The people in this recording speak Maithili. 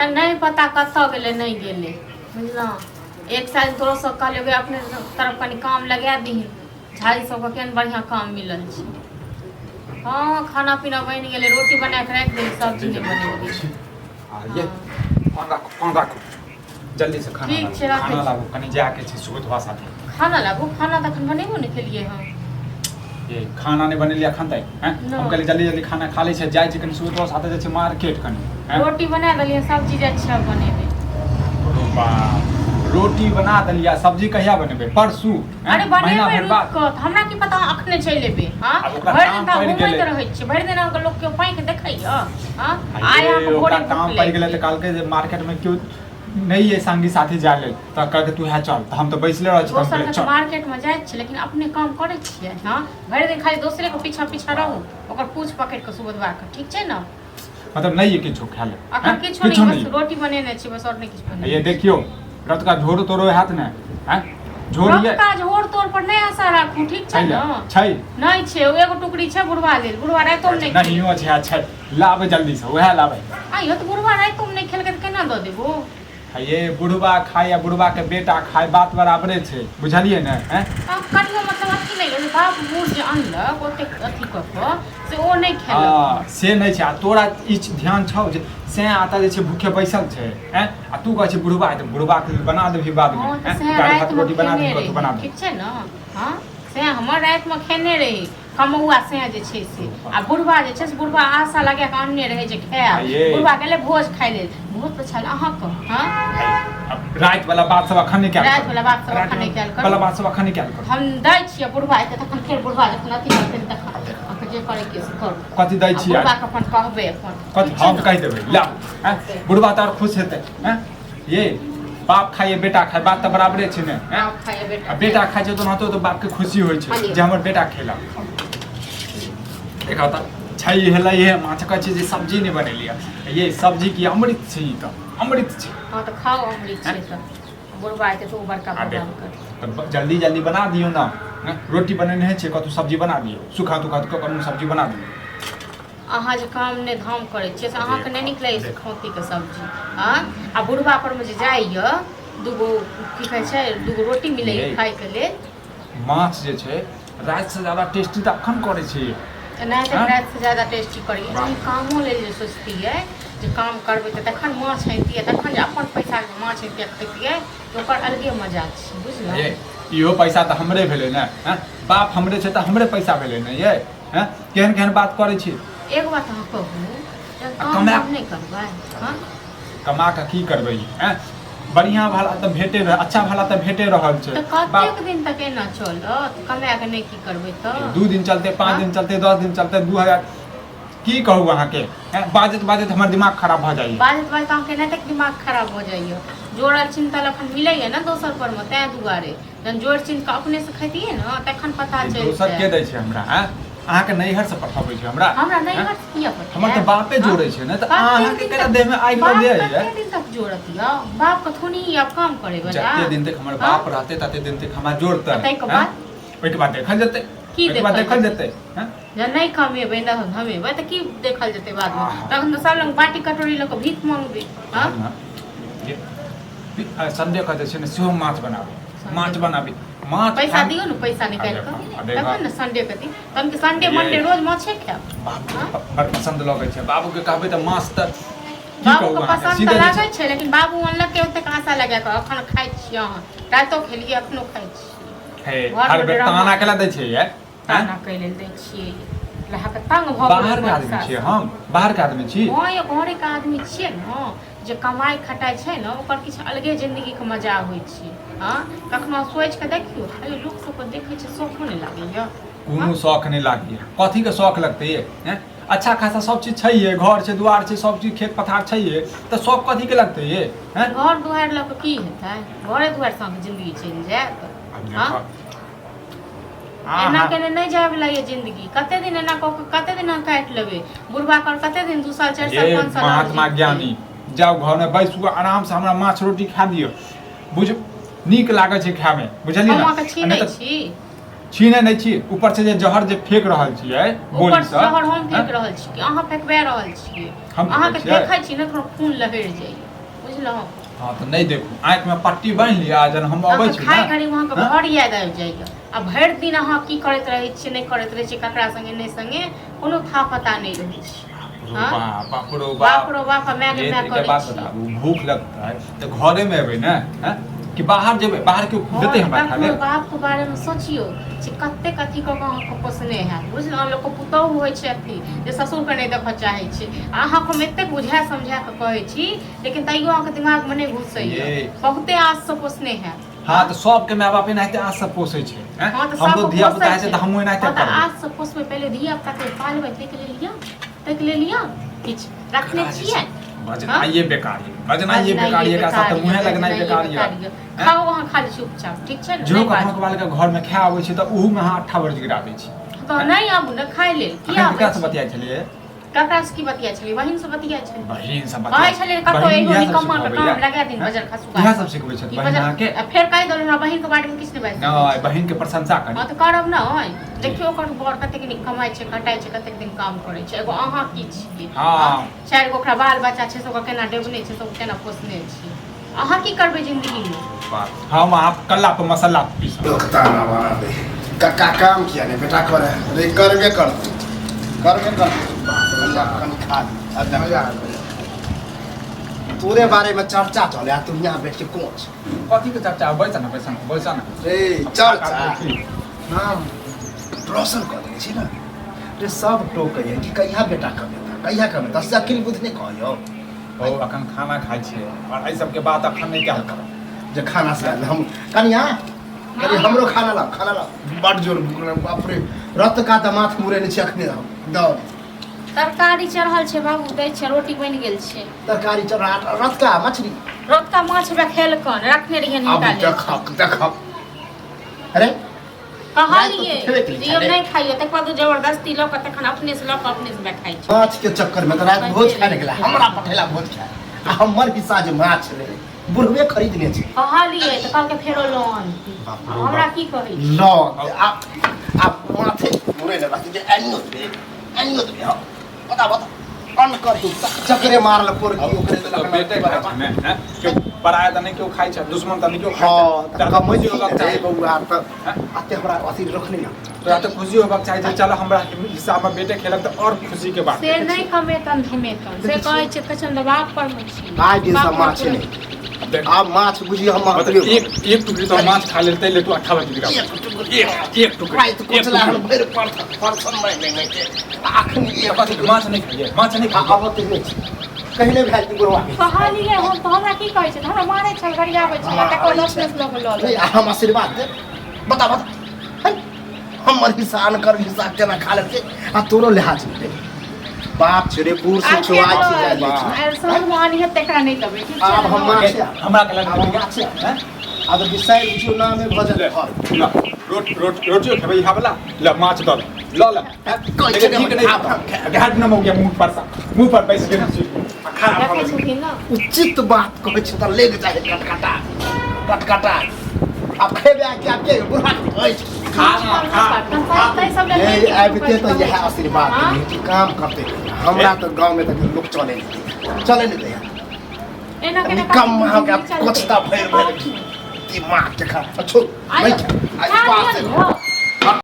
नहि पता कतऽ गेलै नहि गेलै बुझलहुँ। एक साल तोरो सब कहलियै गे अपने तरफ कनि काम लगा दीही, झाड़ी सबके केहन बढ़िआँ काम मिलल छै। हँ, खाना पीना बनि गेलै, रोटी बना कऽ राखि देली, सब्जी नहि बनेलियै। आ ये फोन राखू, फोन राखू, जल्दी से खाना ठीक लाबू। छै, राखै खाना छी। लाबू, कनि जाके छै सुबोधवा साथे। खाना लाबू? खाना तऽ एखन बनेबो नहि केलियै हँ। ये खाना नहि बनेलियै एखन तक? हैं? नहि। हम कहलियै जल्दी जल्दी खाना खा लै छै, जाइ छै कनि सुबोधवा साथे, जाइ छै मार्केट कनि, हैं? रोटी बना देलियै, सब्जी जाइ छियै आब बनेबै। अरे बाप, रोटी बना देलियै, सब्जी कहिया बनेबै? परसू, हैं? अरे महीना बनेबै भरि रुकि बाद। कऽ, तऽ हमरा की पता अहाँ अखने चलि एबै। हँ, आब ओकरा भरि काम दिन तऽ पड़ि घुमैत गेलै। रहै छियै, भरि दिन अहाँके लोक केओ पाँखि देखैया? हँ, आ आइ ये अहाँके ओकरा भोरे भूख काम पड़ि लागि गेलै तऽ गेल। कहलकै जे मार्केट मे केओ नहि अइ संगी साथी जाय लेल, तऽ कहलकै तू है चल, तऽ हम तऽ बैसले रहै छी, तऽ हम दोसरके कहलियै तऽ चल। मार्केटमे जाइ छियै लेकिन अपने काम करै छियै? हँ, भरि दिन खाली दोसरेके पीछा पीछा रहू, ओकर पूछ पकड़ि कऽ सुबोधबाके, ठीक छै ने? मतलब नहि अइ किछो खाय लेल? अखन हैं? किछो किछो नहि, नहि। बस रोटी बनेने छी, बस, आओर नहि किछु ये बनेने। देखियौ, रतुका झोरो तोरो हैत ने? हैं, झोर ये? रतुका झोर तोर पर नहि आशा राखू, ठीक छै छै ने? ने छै? नहि छै, ओ एगो टुकड़ी छै बुढ़वा लेल, बुढ़वा रातिोमे नहि खेलकै। नहियो छै, आ छै, लाबै जल्दी से, उएह लाबै। आइयो तऽ बुढ़वा रातिोमे नहि खेलकै तऽ केना दऽ देबो? आ ये बुढ़वा खाय या बुढ़वा के बेटा खाय, बात बराबरे छै, बुझलियै ने? हैं? आब कनियो मतलब अथी नहि भेल, बाप बूढ़ जे अनलक ओतेक अथी कऽ कऽ, से ओ नहि खेलक। हँ, से नहि छै। आ तोरा ई ध्यान छौ जे सैं आता जे छै भूखे बैसल छै, हैं? आ तू कहै छै बुढ़वा हेतै, बुढ़वा के लेल बना देबही बादमे। हँ, तऽ हैं? सएह दालि भात रातिमे रोटी बना खेने देबही, कथू रही, बना देबही। ठीक छै ने? हँ, सएह हमर रातिमे खेने रही कमौआ, सएह जे छै से। आ बुढ़वा जे छै से बुढ़वा आशा लगा कऽ अनने रहै जे खायब। ये। बुढ़वा गेलै भोज खाय लेल, भोज तऽ छल अहाँके। हँ, राति वाला बात सब अखन नहि कयल राति वाला बात सब अखन नहि कयल करू। वाला बात सब अखन नहि कयल करू। हम दै छियै, बुढ़वा एतै तखन फेर, बुढ़वा जखन अथी करतै तखन अहाँके जे करैके से करू। कथी दै आ छियै? बुढ़वाके अपन कहबै अपन। कथी? ठीक छै हम ने? कहि देबै, लाउ। हैं, बुढ़वा तऽ आओर खुश हेतै। हैं ये, बाप खाइए बेटा खाए, बात तऽ बराबरे छै ने? हैं? बाप खाइए बेटा आ बेटा खाइ छै तऽ ओनाहितो तऽ बापके खुशी होइ छै खालिए। जे हमर बेटा खेलक। देखा तऽ छै हेलै हे माछ, कहै छै जे सब्जी नहि बनेलियै। ये सब्जी की अमृत छै, ई तऽ अमृत छै। हँ, तऽ खाउ, अमृत छै तऽ। बुढ़वा एतै तऽ ओ बड़का आ भगवान देखू करतै। तऽ जल्दी जल्दी बना दियौ ने। हैं? रोटी बनेने छै, कतहु सब्जी बना दियौ, सूखा तुखा कऽ कोनो सब्जी बना दियौ। अहाँ जे काम नहि धाम करै छियै से अहाँके नहि नीक लगै छै खौतीके सब्जी? हँ, आ बुढ़वा परमे जे जाइए, दूगो की कहै छै, दूगो रोटी मिलैए यै। खायके लेल। माछ जे छै रातिसँ ज्यादा टेस्टी तऽ अखन करै छै। एनाहिते हँ? रातिसँ ज्यादा टेस्टी करैए। वाह। ई कामो लेल जे सोचतियै जे काम करबै तऽ तखन माछ अनितियै, तखन जे अपन पैसाके माछ अनितियै खैतियै तऽ ओकर अलगे मजा छै, बुझलहुँ? ये इहो पैसा तऽ हमरे भेलै ने? हँ, बाप हमरे छै तऽ हमरे पैसा भेलै ने? ये हँ, केहन केहन बात करै छी। एगो बात अहाँ कहू, जब आ काम कमा धाम नहि करबै? हँ, कमा कऽ की करबै? हँ, बढ़िआँ भाला तऽ भेटे रह, अच्छा भाला तऽ भेटे रहल छै। तऽ बाप कतेक दिन तक एना चलत? कमा कऽ नहि की करबै तऽ? 2 दिन चलते, 5 हँ दिन चलते, 10 दिन चलते, 2000 की कहू अहाँके। हैं, बाजैत बाजैत हमर दिमाग खराब भऽ जाइए। बाजैत बाजैत अहाँके एना तक दिमाग खराब भऽ जाइए। जोड़ल चिन्तल अखन मिलैए ने दोसर पर मे, तैं दुआरे। जहन जोड़ि चिन्त कऽ अपने से खैतियै ने तखन पता ई दोसर चलितै। के दै छै हमरा? आँय, अहाँके नैहर से पठाबै छै हमरा? हमरा आँय? नैहर से किया हमर तऽ पठायब? बापे हँ, जोड़ै छै ने तऽ कते अहाँके दिन केना तक देहमे आगि बाप लग जाइए? कते दिन तक जोड़त यौ? बाप के थोड़ी आब काम करे वाला। जते दिन तक हमर हँ बाप रहतै तते दिन तक हमरा जोड़तै। आ ताहिके आँय? बाद? ओहिके बाद देखल जेतै। की ओहिके बाद देखल देखल जेतै? जेतै। आँय? जब नहि कमेबै ने धमेबै तऽ की देखल जेतै बादमे? आहा। तखन तऽ सब लग बाटी कटोरी लऽ कऽ भीख मांगबै। हँ, ने जे संडे के जे छै ने सेहो माछ बनाबी, माछ बनाबी, माछ पैसा खायब। दियौ ने, पैसा निकालि आ कऽ देखा, आ देखा। तखन ने संडे के दिन, तहन कि संडे ये। मंडे रोज माछे खायब? बाबू हँ? बड़ पसन्द लगै छै, बाबूके कहबै तऽ माछ तऽ की बाबूके कहू अहाँके, पसन्द सीधे तऽ जे लागै छै, लेकिन बाबू अनलक के ओतेक आशा लगा कऽ अखन खाइ छियै, अहाँ रातिो खेलियै, अखनो खाइ छियै। हे घरमे हर बेर ड्रामा। ताना केला दै छै ये? ताना कै लेल दै छियै? लहाके तंग भऽ गेलै बाहरके आदमी बच्चा छियै सब। हम, बाहरके आदमी छी। हँ यौ, घरेके आदमी छियै ने, जे कमाइ खटाइ छै ने ओकर किछु अलगे जिन्दगीके मजा होइ छै। हँ, कखनो सोचि कऽ देखियौ, अरे लोक सबके देखै छियै, शौखो नहि लागैया? कोनो शौख नहि लागैया? कथीके शौख लगतै ये? हैं, अच्छा खासा सब चीज छै ये, घर छै, दुआर छै, सब चीज, खेत पथार छै ये, तऽ शौख कथीके लगतै ये? हैं? घर दुआरि लऽ कऽ की हेतै? घरे दुआरि सँ जिन्दगी चलि जायत? आब हँ देखऽ एना आहा केने नहि जाय वाला ये जिन्दगी। कते दिन एना कऽ कऽ कते दिन अहाँ काटि लेबै? बुढ़बा कर कते दिन, 2 साल, 4 साल, ये 5 साल आओर महात्मा जीतै? ज्ञानी, जाउ घरमे बैसू आरामसँ, हमरा माछ रोटी खा दियौ, बुझ नीक लागै छै खायमे, बुझलियै हम ने? अहाँके आ नहि छीनै तऽ छी? छीने नहि छी, ऊपर से जे जहर जे फेंक रहल छियै ऊपर बोलीसँ। जहर हम हैं? फेंक रहल छी कि अहाँ फेंकबा रहल छियै? हम फेंकै अहाँके छियै? देखै छी ने थोड़ा खून लहरि जाइए। बुझलहुँ? हँ तऽ नहि देखू, आँखिमे पट्टी बान्हि लिअ आ जहन हम अबै अहाँके छी खाय ने घड़ी अहाँके हँ? घर याद आबि जाइए आ भरि दिन अहाँ की करैत रहै छियै, नहि करैत रहै छियै, ककरा संगे नहि संगे, कोनो था पता नहि रहै छै। बाप रो हँ? बाप, बाप रो बाप बाप। रो बाप आ माय गे ये माय तऽ एकटा करै बात छियै। बताबू, भूख लगतै तऽ घरेमे एबै ने? हँ? कि बाहर जेबै? बाहर केओ देतै हँ, हमरा खाय कखनो लेल? बापके बारेमे सोचियौ जे कतेक अथी कऽ कऽ अहाँके पोसने हैत, बुझलहुँ? लोकके पुतोहु होइ छै अथी जे ससुरके नहि देखऽ चाहै छै। आ अहाँके हम एतेक बुझा समझा कऽ कहै छी, लेकिन तैयो अहाँके दिमागमे नहि घुसैए। ये बहुते आससँ पोसने हैत। हँ तऽ सबके माय बाप एनाहिते आस से पोसै छै, हैं? हँ तऽ हमरो सबके धिया पुता पोसै हेतै छै। तऽ हमहूँ एनाहिते हँ तऽ करबै। आससँ पोसबै, पहिले धिया पुताके पालबै, ताहिके लेल यऽ, ताहिके लेल यऽ किछु रखने एकरा जे छियै? छै, बजनाइए बेकार यऽ, बजनाइए बेकार यऽ, एकरा साथ तऽ मुँहे लगनाइ बेकार यऽ, हैं? खाउ अहाँ खाली चुपचाप, ठीक छै ने? जो नहि कखनो बाजू। कभाल के घरमे खाय आबै छै तऽ ओहूमे अहाँ अट्ठा बर्ज गिरा दै छी। तऽ नहि आबू ने खाय लेल? किया अखन आबै ककरासँ छी? बतियाइ छलियै? ककरासँ की बतिया छलियै? बहिनसँ बतिया छलियै। बहिन सब कहै छलियै कतौ बहिन एगो इएह सब निकम्मा के सिखबैया। काम लगा दिन हैं? बजर खसुआ इएह सब सिखबै छथि ई बहिन बजर अहाँके? आ फेर कहि देलहुँ, हमरा बहिनके बारेमे किछु नहि बाजि सकै नहि छी। बहिनके प्रशंसा हँ करी। तऽ करब ने। देखियौ ओकर बर कतेक नीक कमाइ छै, खटाइ छै, कतेक दिन काम करै छै। एगो अहाँ की छियै? हँ। चारि गो ओकरा बाल बच्चा छै, से ओकरा केना डेबने छै, सब केना पोसने छै। अहाँ की करबै जिंदगीमे? बात हम अहाँ कल्ला पर मसाला पीसब। लोक ताना बाना दे, कक्का काम किया नहि बेटा करे रे? करबे करतै, करबे करतै। बाप रे बाप, कनि खा ली आ मजा आबि गेलै। तोरे बारेमे चर्चा चले आ तू यहाँ बैठ के कोच। कथी के चर्चा? बैस ने, बैस ने, बैस ने। रे चर्चा नाम रोशन कऽ देने छी ने रे। सब टोकैए कि कहिया बेटा कमेता, कहिया कमेता। से अकिल बुद्धि नहि कहियौ। ओ अखन खाना खाइ छियै और एहि सबके बात अखन नहि कयल करब। जे खाना से हम कनिया कनि हमरो खाना लाओ, खाना लाओ, बड जोर भूख लागल। बाप रे, रत का तऽ माथ मुड़ेने छी अखने हम दऽ। तरकारी चढ़ल छै बाबू, दै छै। रोटी बनि गेल छै। तरकारी चढ़ा, रतका मछली। रतका माछ बे खेलकन, रखने रहियै आब निकाले। देखक देखक अरे कहलियै राति तऽ खेबे केली जे हम छलै। नहि खाइयो, तकर बाद ओ जबरदस्ती लऽ कऽ तखन अपने से लऽ कऽ अपने से खाइ छै। माछ के चक्कर में तऽ राति भोज खाय गेला, हमरा पठेला भोज खाय आ हमर हिस्सा जे माछ रहे बुढ़वे खरीदने छै। कहलियै तऽ कहलकै फेरो लऽ आनती। बाप रे हमरा बाप। की कहै छी? ल आ आ माथे मुड़े ने बाकी जे आनियो देबे, आनियो देबे। हँ बता बता, अन्न कर हिस्सा जकरे मारल पोरकी ओकरे तऽ देलक। बेटे खाइ छै ने, हैं? केओ पराया तऽ नहि केओ खाइ छै, दुश्मन तऽ नहि केओ खाइ हँ छै। तऽ तोरा कमै खुशी छी होबाक रे चाही। बौआ तऽ हैं? अते हमरा अथी रखने ना। तोरा तऽ खुशी होबाक चाही जे चल हमरा हिस्सामे बेटे खेलक तऽ आओर खुशीके बात। से नहि कमेतन धमेतन से कहै छै, कहै छै हम तऽ बाप पर मे छी। आइ दिनसँ बाप माछ पर। नहि देख, आब माछ बुझी हम मतलब अपने एक एक टुकड़ी तो माछ खा लेते ले तू 58 टुकड़ा एक एक टुकड़ी राति एक कोचला हम टुकड़ी। भरि परसन मारि नहि के अखन एक कथी माछ नहि खाइए? माछ नहि आ खाइए? आबत नहि छै, कहिले भेल कि बुढ़वा के। कहलियै हम तऽ हमरा की कहै छै? हमरा मारै छल, गरियाबै छल, तकर बाद अपने से लऽ कऽ लऽ नहि ले। आ हम आशीर्वाद देब। बता बता, है, हमर हिस्सा अनकर हिस्सा केना खा लेलकै? आ तोरो लिहाज नहि रे। बाप छै रे, बूढ़ से आइ छुआ फेर छी जाय दै छी। आइ साँझमे आनिहे तऽ एकरा नहि देबै, ठीक छै आब हम ने? माछ हमरा के आब हम माछ आब तऽ बिसरि बुझियौ नामे भऽ ले जायत घर। ल रोट रोट रोटियो खेबै इएह वाला? ल माछ दऽ दे, ल ल। कहै लेकिन छै ठीक नहि। आब हम खायब। घाट न मौगिया मुँह पर सा मुँह पर बैस गेल छी आ खा देखै छथिन ने। उचित बात कहै छै तऽ लेग जाइ कटकटा कटकटा। आब खेबे आ के के बुढ़ा के कहै छै। खा ना, खा। ताहि सब लेल ये नहि आबिते तऽ इएह आशीर्वाद हाँ? देलियै कि काम करते रहियै। हमरा तऽ गाँवमे तऽ लोक चलै नहि दैया, चलै नहि दैया। एना केना निकम्मा हो गया। चलतै? कोचता भरि भरि दिमाग के खा छोड़ आइ नहीं खा, आइ खा पास लिअ ने।